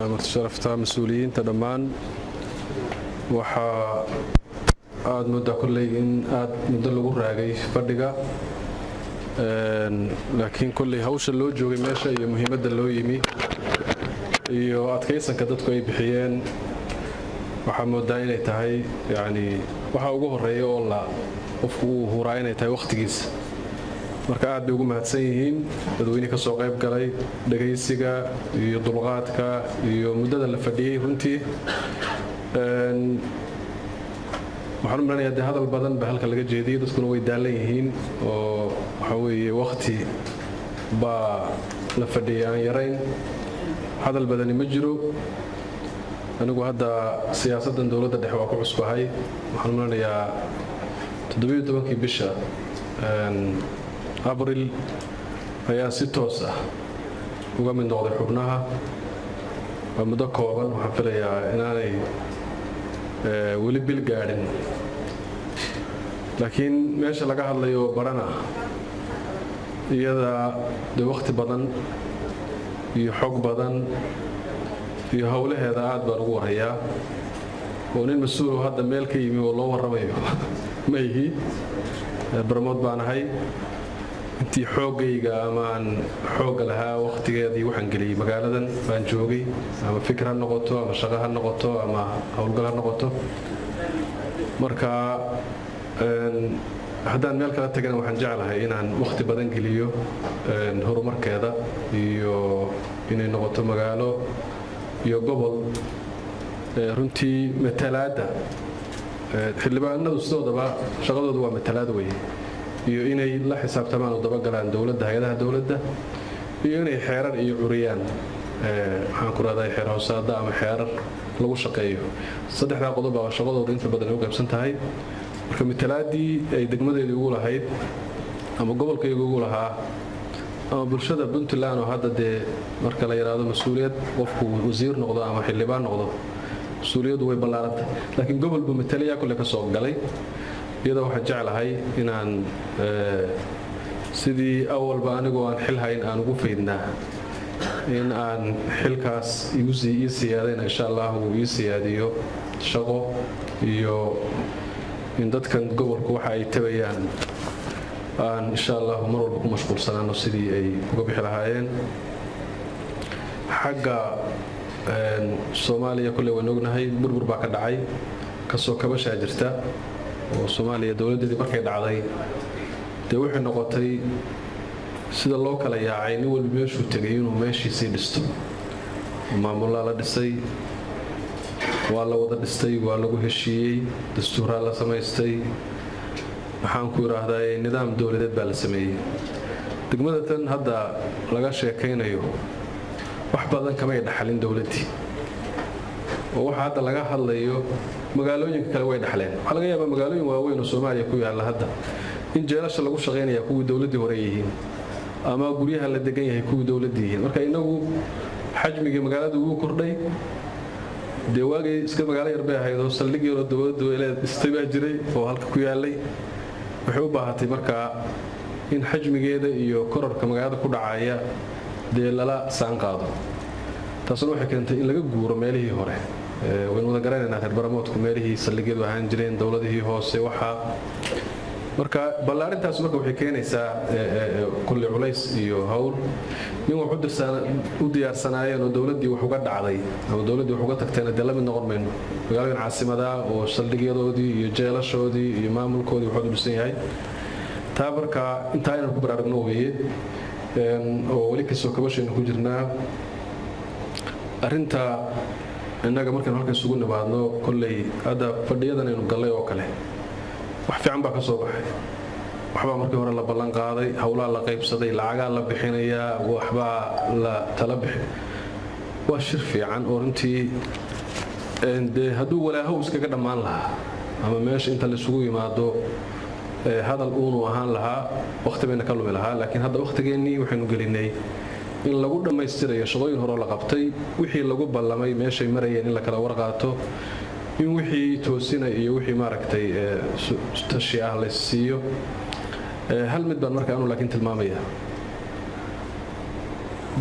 Marti sharafta, mas-uuliyiinta dhammaan, waxaa aada muddaa kolley in aada muddo lagu raagay fadhiga, laakiin kolley hawsha loo joogay meesha iyo muhiimadda loo yimi iyo adkaysanka dadku ay bixiyeen, waxaa moodaa inay tahay, yacni, waxa ugu horeeya oo la qofku uu huraa inay tahay wakhtigiisa. Marka aad bay ugu mahadsan yihiin dadweyne ka soo qayb galay dhegaysiga iyo dulqaadka iyo muddada la fadhiyey. Runtii waxaan u malanayaa dee hadal badan ba halka laga jeediyey, dadkuna way daalan yihiin oo waxa weeye wakhti baa la fadhiyay aan yarayn. Hadal badani ma jiro. Anigu hadda siyaasaddan dowladda dhexe waa ku cusbahay. Waxaan u malanayaa 17-kii bisha Abril ayaa si toos ah uga mid noqday xubnaha. Waa muddo kooban, waxaan filayaa inaanay weli bil gaadhin, laakiin meesha laga hadlayo barana iyada dee wakhti badan iyo xog badan iyo howlaheeda aad baan ugu warayaa, oo nin mas-uul oo hadda meel ka yimi oo loo warramayo ma ihi. Barmood baan ahay. Intii xooggayga ama aan xoogga lahaa wakhtigeedii waxaan geliyey magaaladan baan joogay, ama fikir ha noqoto, ama shaqo ha noqoto, ama howlgal ha noqoto. Marka haddaan meel kala tagana, waxaan jeclahay inaan wakhti badan geliyo horumarkeeda iyo inay noqoto magaalo iyo gobol runtii matalaadda. Xildhibaanadu sidoodaba shaqadoodu waa matalaad weye, iyo inay la xisaabtamaan oo dabagalaan dowladda, hay-adaha dowladda, iyo inay xeerar iyo curiyaan, maxaan ku rahday, xeer hoosaada ama xeerar lagu shaqeeyo. Saddexdaa qodob baa shaqadooda inta badan ay u qaybsan tahay. Marka matalaadii ay degmadeedii ugu lahayd ama gobolkayga ugu lahaa ama bulshada Puntland, oo hadda dee marka la yidhaahdo mas-uuliyad, qofku wasiir noqdo ama xildhibaan noqdo, mas-uuliyaddu way ballaarantay, laakiin gobol buu matalayaa kole ka soo galay. Iyadoo waxaan jeclahay inaan sidii awalba anigoo aan xil hayn aan ugu faydnaa in aan xilkaas ii siyaadayna, insha Allah uu ii siyaadiyo shaqo iyo in dadkan gobolku waxa ay tabayaan aan insha Allahu mar walba ku mashquulsanaano sidii ay uga bixi lahaayeen. Xagga Soomaaliya kolley waan ognahay, burbur baa ka dhacay, kasoo kabashaa jirta, oo Soomaaliya dowladdeedii markay dhacday dee waxay noqotay sida loo kala yaacay, nin walba meeshuu tegay inuu meeshiisii dhisto. Maamullaa la dhisay, waa la wada dhistay, waa lagu heshiiyey, dastuuraa la samaystay, maxaan ku idhaahdaa, nidaam dowladeed baa la sameeyey. Degmada tan hadda laga sheekaynayo wax badan kamay dhaxalin dowladdii, oo waxa hadda laga hadlayo magaalooyinka kale way dhaxleen. Waxaa laga yaabaa magaalooyin waaweyn oo Soomaaliya ku yaalla hadda in jeelasha lagu shaqaynaya kuwii dowladdii hore yihiin ama guryaha la degan yahay kuwii dowladdii yihiin. Marka inagu xajmigii magaaladu wuu kordhay. Dee waagay iska magaalo yar bay ahayd oo saldhig yaroo dowladdu leed dhistay baa jiray oo halka ku yaallay. Waxay u baahatay markaa in xajmigeeda iyo kororka magaalada ku dhacaya dee lala saan qaado. Taasuna waxay keentay in laga guuro meelihii hore. Waynu wada garanaynaa reer Baramoodku meelihii saldhigyadu ahaan jireen, dowladihii hoose waxaa. Marka ballaarintaas marka waxay keenaysaa kulli culays iyo hawl nin wax u diyaarsanaayeen oo dowladdii wax uga dhacday ama dowladdii wax uga tagtayna dee la mid noqon mayno magaalooyin caasimada oo saldhigyadoodii iyo jeelashoodii iyo maamulkoodii waxoodu dhisan yahay. Taa marka intaa inaan ku baraarugno weeye, oo weli kasoo kabashaynu ku jirnaa. Arrinta innaga markaynu halkan isugu nimaadno, kolley hadda fadhiyadan aynu gallay oo kale wax fiican baa ka soo baxay. Waxbaa markii hore la ballan qaaday, howlaa la qaybsaday, lacagaa la bixinayaa, waxbaa la tala bixi. Waa shir fiican oo runtii dee hadduu walaahow iskaga dhammaan lahaa ama meesha inta laisugu yimaado hadal uunu ahaan lahaa, wakhti bayna ka lumi lahaa. Laakiin hadda wakhtigeennii waxaynu gelinay in lagu dhammaystirayo shaqooyin horeo la qabtay, wixii lagu ballamay meeshay marayeen in la kala warqaato, in wixii toosina iyo wixii maaragtay tashi ah la siiyo. Hal mid baan marka anu laakiin tilmaamaya: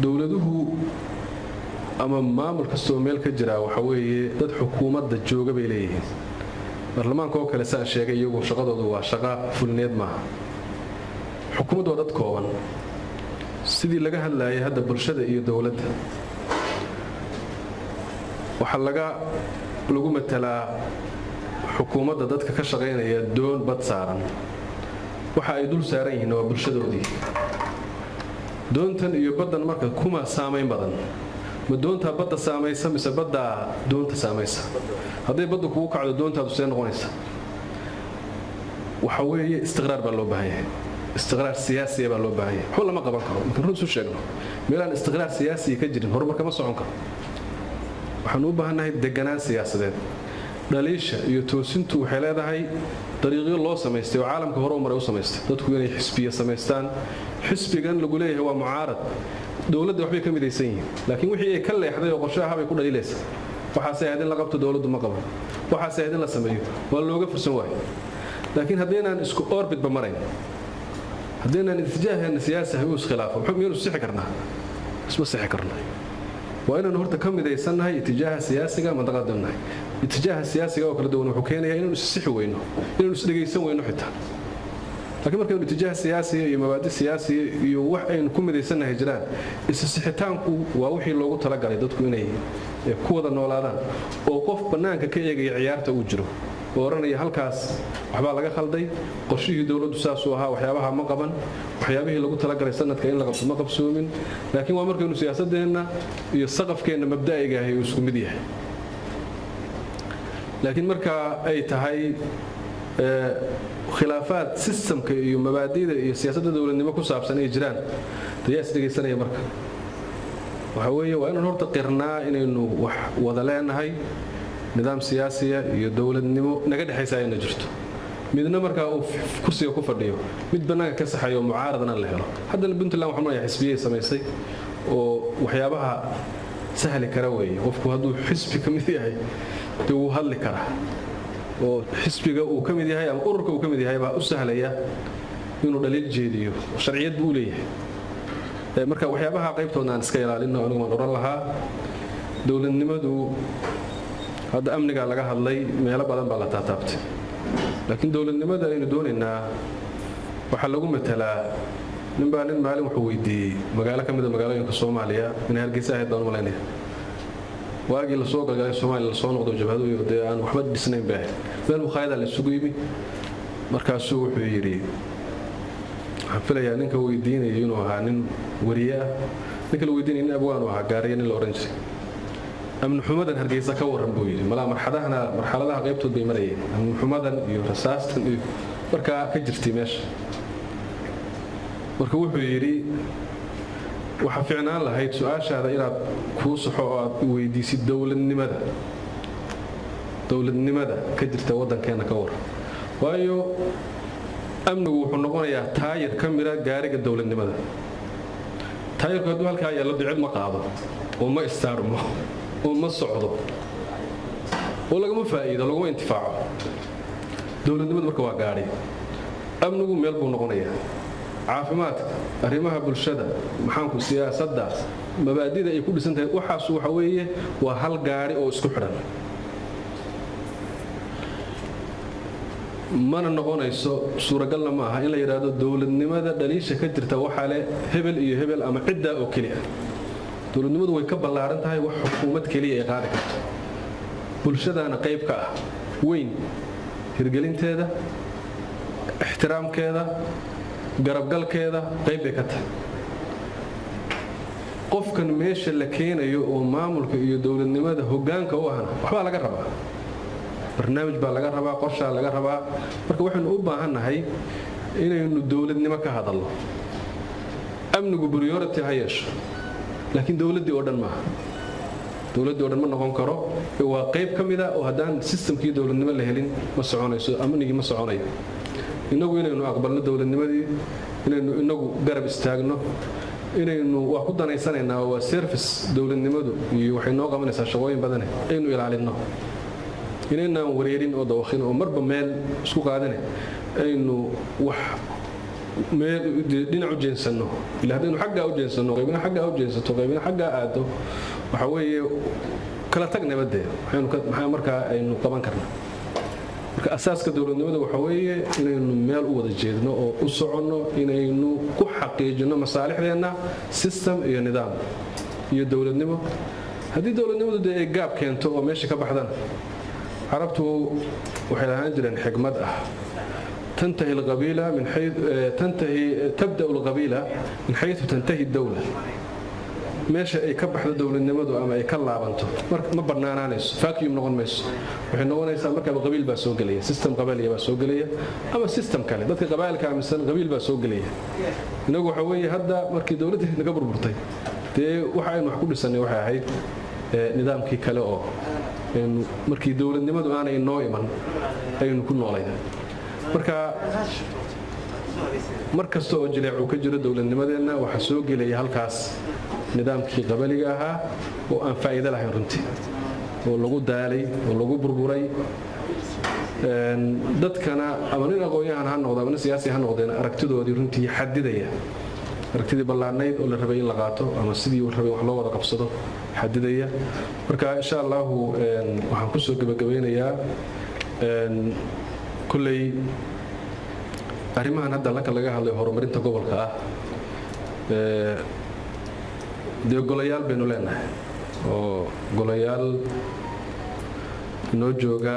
dowladuhu Ama maamul kastoo meel ka jiraa waxa weeye dad xukuumadda jooga bay leeyihiin. Baarlamaanka oo kale, saan sheegay, iyagu shaqadoodu waa shaqa fulineed maaha. Xukuumaddu waa dad kooban. Sidii laga hadlayay hadda bulshada iyo dowladda, waxaa lagu matalaa xukuumadda dadka ka shaqaynaya doon bad saaran. Waxa ay dul saaran yihiin waa bulshadoodii. Doontan iyo baddan marka kuma saamayn badan? Ma doontaa badda saamaysa mise baddaa doonta saamaysa? Hadday baddu kugu kacdo, doontaadu see noqonaysa? Waxa weeye istiqraar baa loo baahan yahay, istiqraar siyaasiya baa loo baahan yahay. Waxba lama qaban karo markaan run isu sheegno. Meelaan istiqraar siyaasiya ka jirin, horumar kama socon karo. Waxaanu u baahannahay deganaan siyaasadeed. Dhaliisha iyo toosintu waxay leedahay dariiqyo loo samaystay oo caalamka hore u maray u samaystay, dadku inay xisbiya samaystaan. Xisbigan lagu leeyahay waa mucaarad, dowladda waxbay ka midaysan yihiin, laakiin wixii ay ka leexday oo qorshaha bay ku dhaliilaysa. Waxaase ahayd in la qabto, dowladdu ma qaban. Waxaase ahayd in la sameeyo, waa looga fursan waayo. Laakiin haddaynaan isku orbitba marayn, haddaynaan itijaaheena siyaasiha u iskhilaafo, miyaynu sixi karnaa? Isma sixi karno. Waa inaynu horta ka midaysannahay itijaaha siyaasiga mandaqadanahay. Itijaaha siyaasiga oo kala duwan wuxuu keenayaa inaynu issixi weyno, inaynu isdhegaysan weyno xitaa. Laakiin markaynu itijaah siyaasiya iyo mabaadi siyaasiya iyo wax aynu ku midaysannahay jiraan, isisixitaanku waa wixii loogu talagalay dadku inay ku wada noolaadaan, oo qof bannaanka ka eegaya ciyaarta uu jiro oo odhanaya halkaas waxbaa laga khalday, qorshihii dowladdu saasuu ahaa, waxyaabaha ma qaban, waxyaabihii lagu talagalay sanadka in la qabto ma qabsoomin. Laakiin waa markaynu siyaasadeenna iyo saqafkeenna mabda'iga ahi uu isku mid yahay. Laakiin marka ay tahay khilaafaad systemka iyo mabaadida iyo siyaasadda dowladnimo ku saabsan ay jiraan, dee yaa isdhegaysanaya? Marka waxa weeye waa inaan horta qirnaa inaynu wax wada leenahay, nidaam siyaasiya iyo dowladnimo naga dhexaysa ayna jirto, midna markaa uu kursiga ku fadhiyo, mid bannaanka ka saxayo mucaaradna la helo. Haddana Puntland waxaan malaya xisbiyay samaysay oo waxyaabaha sahli kara weeye. Qofku hadduu xisbi ka mid yahay, dee wuu hadli karaa, oo xisbiga uu ka mid yahay ama ururka uu ka mid yahay baa u sahlaya inuu dhaliil jeediyo. Sharciyad buu u leeyahay. Marka waxyaabaha qaybtoodna aan iska ilaalino. Anigu waan odhan lahaa, dowladnimadu hadda amnigaa laga hadlay, meelo badan baa la taataabtay, laakiin dowladnimada aynu doonaynaa waxaa lagu matalaa ninbaa nin maalin wuxuu weydiiyey magaalo ka mida magaalooyinka Soomaaliya, inay Hargeysa ahayd baan u malaynaya, waagii lasoo galgalay Soomaaliya, lasoo noqdo, jabhadu iyo dee aan waxba dhisnayn bay ahayd. Meel mukhaayada la isugu yimi. Markaasuu wuxuu yidhi, waxaan filayaa ninka weydiinaya inuu ahaa nin wariye ah, ninka la weydiinaya nin abwaan u ahaa, Gaariya nin la odhan jiray. Amni xumadan Hargeysa ka warran, buu yidhi. Malaa marxadahana marxaladaha qaybtood bay marayeen, amni xumadan iyo rasaastan iyo markaa ka jirtay meesha. Marka wuxuu yidhi, waxaa fiicnaan lahayd su-aashaada inaad kuu saxo oo aad weydiisid dowladnimada ka jirta waddankeenna ka warran, waayo amnigu wuxuu noqonayaa taayir ka mida gaariga dowladnimada. Taayirku hadduu halkaa yaallo, dicid ma qaado oo ma istaarmo oo ma socdo oo lagama faa'iido, laguma intifaaco. Dowladnimadu marka waa gaadhi, amnigu meel buu noqonayaa. Caafimaadka, arrimaha bulshada, maxaanku, siyaasadda, mabaadida ay ku dhisan tahay, waxaasu waxa weeye waa hal gaadhi oo isku xidhan. Mana noqonayso, suuragalna ma aha in la yidhaahdo dowladnimada dhaliisha ka jirta waxaa leh hebel iyo hebel ama ciddaa oo keliya. Dowladnimadu way ka ballaaran tahay wax xukuumad keliya ay qaadi karto. Bulshadaana qayb ka ah weyn hirgelinteeda, ixtiraamkeeda, garabgalkeeda qayb bay ka tahay. Qofkan meesha la keenayo oo maamulka iyo dowladnimada hoggaanka u ahna waxbaa laga rabaa, barnaamij baa laga rabaa, qorshaa laga rabaa. Marka waxaynu u baahannahay inaynu dowladnimo ka hadalno. Amnigu priority ha yeesho, laakiin dowladdii oo dhan maaha, dowladdii o dhan ma noqon karo. Waa qayb ka mida oo haddaan systemkii dowladnimo la helin, ma soconayso, amnigii ma soconayo. Innagu inaynu aqbalno dowladnimadii, inaynu inagu garab istaagno, inaynu waa ku danaysanaynaa, waa service dowladnimadu iyo waxay noo qabanaysaa shaqooyin badane, aynu ilaalinno, inaynaan wareerin oo dawakhin oo marba meel isku qaadane, aynu wax meel dhinac u jeensanno. Ila haddaynu xaggaa u jeensanno, qaybina xaggaa u jeensato, qaybina xaggaa aado. Waxa weeye kala tag nabadee maxaa markaa aynu qaban karnaa? Marka asaaska dowladnimada waxa weeye inaynu meel u wada jeedno oo u soconno, inaynu ku xaqiijinno masaalixdeenna system iyo nidaam iyo dowladnimo. Haddii dowladnimadu dee ay gaab keento oo meesha ka baxdana, Carabtu waxay lahaan jireen xigmad ah: تنتهي القبيلة من حيث تنتهي، تبدأ القبيلة من حيث تنتهي الدولة. Meesha ay ka baxdo dowladnimadu ama ay ka laabanto ma bannaanaanayso, vacuum noqon mayso. Waxay noqonaysaa markaaba qabiil baa soo gelaya, system qabaliya baa soo gelaya ama system kale, dadka qabaa'ilka aaminsan qabiil baa soo gelaya. Inagu waxa weeye hadda markii dowladdii naga burburtay, dee waxa aynu wax ku dhisanay waxay ahayd nidaamkii kale oo aynu markii dowladnimadu aanay noo iman aynu ku noolayn. Marka mar kasta oo jileec uu ka jiro dowladnimadeenna, waxaa soo gelaya halkaas nidaamkii qabaliga ahaa oo aan faa'iido lahayn runtii, oo lagu daalay oo lagu burburay. Dadkana ama nin aqoon-yahan ha noqdo ama nin siyaasi ha noqdeen, aragtidoodii runtii xadidaya, aragtidii ballaarnayd oo la rabay in la qaato ama sidii uu rabay wax loo wada qabsado xadidaya. Marka insha Allahu waxaan kusoo gebagabaynayaa, kulley arrimahan hadda laka laga hadlay horumarinta gobolka ah, dee golayaal baynu leenahay oo golayaal inoo jooga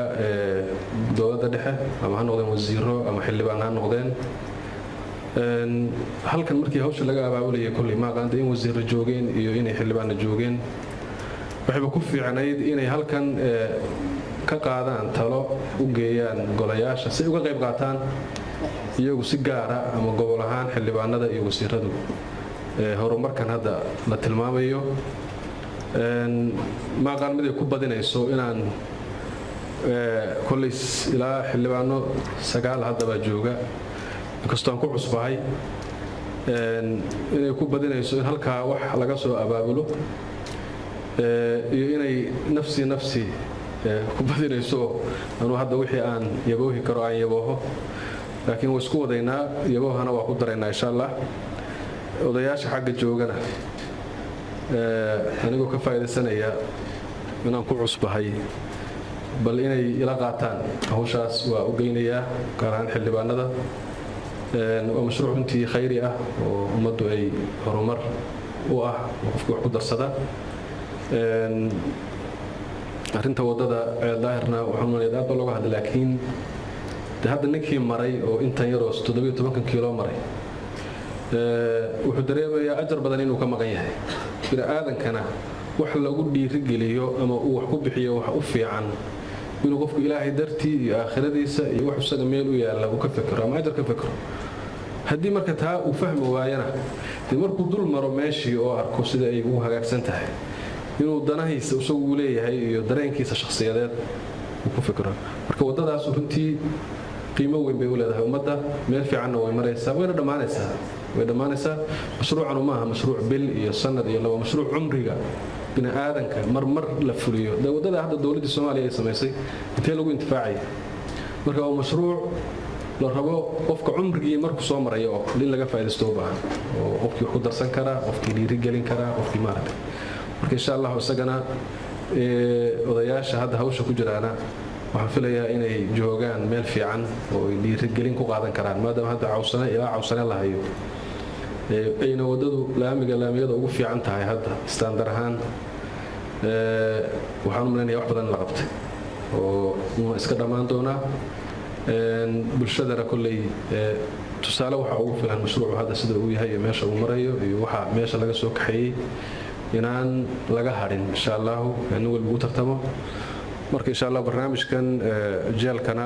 dowladda dhexe, ama ha noqdeen wasiiro ama xildhibaan ha noqdeen. Halkan markii hawsha laga abaabulayay, kolley ma aqaanta in wasiiro joogeen iyo inay xildhibaanna joogeen, waxayba ku fiicnayd inay halkan ka qaadaan talo, u geeyaan golayaasha si ay uga qayb qaataan iyagu si gaara ama gobol ahaan xildhibaanada iyo wasiiradu horumarkan hadda la tilmaamayo. Ma aqaan mid ay ku badinayso inaan kolley ilaa xildhibaano 9 haddabaa jooga, inkastoo aan ku cusbahay, inay ku badinayso in halkaa wax laga soo abaabulo iyo inay nafsi nafsi ku badinayso. Anuu hadda wixii aan yaboohi karo aan yabooho, laakiin waa isku wadaynaa, yaboohana waa ku daraynaa insha Allah. Odayaasha xagga joogana, anigoo ka faa'iidaysanaya inaan ku cusbahay, bal inay ila qaataan hawshaas waa u geynayaa, gaar ahaan xildhibaanada. Waa mashruuc runtii khayri ah oo ummaddu ay horumar u ah oo qofkii wax ku darsada. Arrinta waddada Ceeldaahirna waxaan umaleeyaa aad baa looga hadlay, laakiin de hadda ninkii maray oo intan yaroo 17-kan kiilo maray wuxuu dareemayaa ajar badan inuu ka maqan yahay. Bini aadankana wax lagu dhiirigeliyo ama uu wax ku bixiyo wax u fiican inuu qofku Ilaahay dartii iyo aakhiradiisa iyo wax isaga meel u yaalla uu ka fekero ama ajar ka fekero. Haddii marka taa uu fahmi waayana, dee markuu dul maro meeshii oo arko sida ay ugu hagaagsan tahay, inuu danahiisa isagu uu leeyahay iyo dareenkiisa shakhsiyadeed uu ku fekero. Marka waddadaas runtii qiimo weyn bay u leedahay ummadda, meel fiicanna way maraysaa, wayna dhammaanaysaa, way dhammaanaysaa. Mashruucanu maaha mashruuc bil iyo sanad iyo laba, mashruuc cumriga bini aadanka marmar la fuliyo. Dee waddada hadda dowladdii Soomaaliya ay samaysay intee lagu intifaacaya? Marka waa mashruuc la rabo qofka cumrigii markuu soo marayo oo in laga faaidaysto u baahan, oo qofkii wax ku darsan karaa, qofkii dhiirigelin karaa, qofkii maaragtay. Marka insha Allahu isagana odayaasha hadda hawsha ku jiraana waxaan filayaa inay joogaan meel fiican oo ay dhiirigelin ku qaadan karaan, maadaama hadda Cawsane ilaa Cawsane la hayo, ayna waddadu laamiga laamiyada ugu fiican tahay hadda standard ahaan. Waxaan u malaynaya wax badan in la qabtay oo waa iska dhammaan doonaa. Bulshadana kolley tusaale waxaa ugu filan mashruucu hadda sida uu yahay iyo meesha uu marayo iyo waxa meesha laga soo kaxeeyey, inaan laga hadhin insha Allahu, nin walba ugu tartamo. Marka insha Allah barnaamijkan jeelkana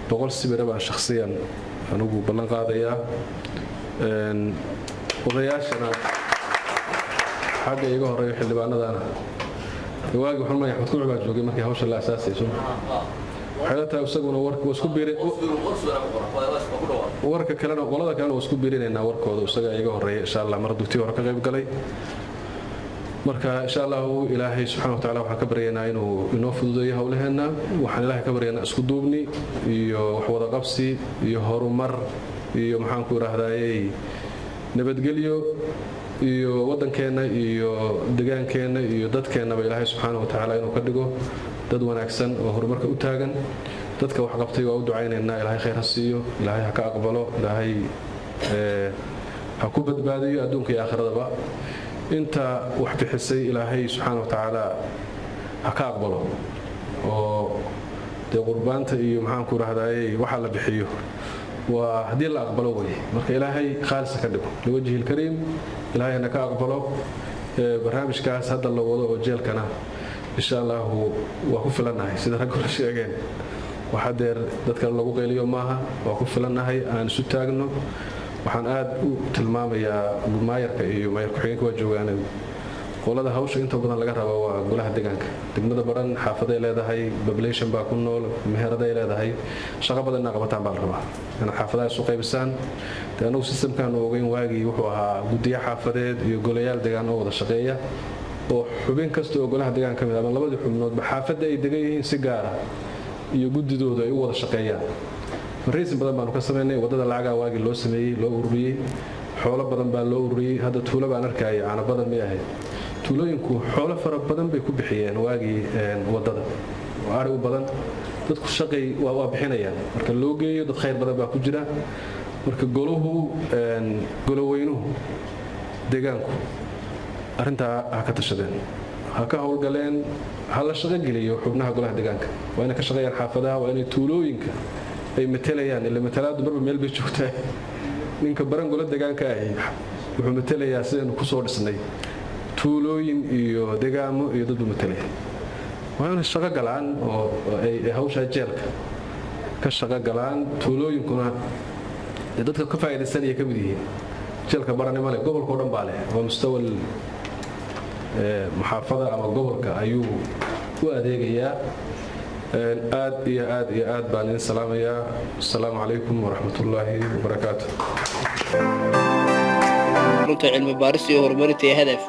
100 sibira baan shakhsiyan anigu ballan qaadayaa. Odayaashana xagga iga horeeyo, xildhibaanadana, waagi waxaan malaya Axmed Kuci baa joogay markii hawsha la asaasayso. Waxay la tahay isaguna warka waa isku biiri, warka kalena qolada kalena waa isku biirinaynaa warkooda, isaga iga horeeya insha Allah, mar hadduu tii hore ka qayb galay. Marka insha Allahu Ilaahay subxana wa tacala waxaan ka baryaynaa inuu inoo fududeeyo howlaheenna. Waxaan Ilaahay ka baryaynaa isku duubni iyo wax wada qabsi iyo horumar iyo maxaan ku idhaahdayey nabadgelyo. Iyo waddankeenna iyo degaankeenna iyo dadkeennaba Ilaahay subxaana wa tacaala inuu ka dhigo dad wanaagsan oo horumarka u taagan. Dadka wax qabtay waa u ducaynaynaa. Ilaahay khayr ha siiyo, Ilaahay ha ka aqbalo, Ilaahay ha ku badbaadiyo adduunka iyo aakhiradaba. Inta wax bixisay Ilaahay subxaana wa tacaala ha ka aqbalo, oo dee qurbaanta iyo, maxaanku rahdaayey, waxa la bixiyo waa haddii la aqbalo wey. Marka Ilaahay khaalisa ka dhigo liwajhi lkariim, Ilaahayna ka aqbalo. Barnaamijkaas hadda la wado oo jeelkana, insha Allahu, waa ku filannahay. Sida rag hore sheegeen, wax deer dadka lagu qayliyo maaha, waa ku filannahay. Aan isu taagno. Waxaan aad u tilmaamayaa maayarka iyo maayar ku-xigeenka waa joogaan. Qolada hawsha inta badan laga raba waa golaha deegaanka degmada Baran. Xaafaday leedahay, population baa ku nool, meheraday leedahay, shaqo badan inaa qabataan baa la rabaa, inaad xaafadaha isu qaybisaan. Dee anagu systemkan ogeyn waagii wuxuu ahaa guddiyo xaafadeed iyo golayaal deegaan oo wada shaqeeya, oo xubin kasta oo golaha deegaan ka mid ama labadii xubnoodba xaafadda ay degan yihiin si gaara iyo guddidoodu ay u wada shaqeeyaan. Fariisin badan baanu ka samaynay waddada. Lacagaa waagii loo sameeyey, loo ururiyey, xoolo badan baa loo ururiyey. Hadda tuulo baan arkaya, caano badan may ahayd. Tuulooyinku xoolo fara badan bay ku bixiyeen waagii waddada, oo ari u badan. Dadku shaqay waa bixinayaan marka loo geeyo. Dad khayr badan baa ku jira. Marka goluhu, goloweynuhu deegaanku arrintaa ha ka tashadeen, ha ka howlgaleen, ha la shaqogeliyo xubnaha golaha deegaanka. Waa inay ka shaqeeyaan xaafadaha, waa inay tuulooyinka ay matelayaan, ila matalaadu marba meel bay joogtaa. Ninka Baran golo deegaanka ahi wuxuu matelayaa, sidaynu kusoo dhisnay, tuulooyin iyo degaamo iyo dadbuu matelaya. Waa inay shaqo galaan oo ay hawshaa jeelka ka shaqo galaan. Tuulooyinkuna dee dadka ka faa'iidaysanaya ka mid yihiin. Jeelka Baranimo leh, gobolka o dhan baa leh, waa mustawal muxaafada ama gobolka ayuu u adeegayaa. Aad iyo aad iyo aad baan idin salaamayaa. Asalaamu calaykum waraxmatullaahi wabarakaatu. Xarunta cilmi baaris iyo horumarinta ee Hadaf.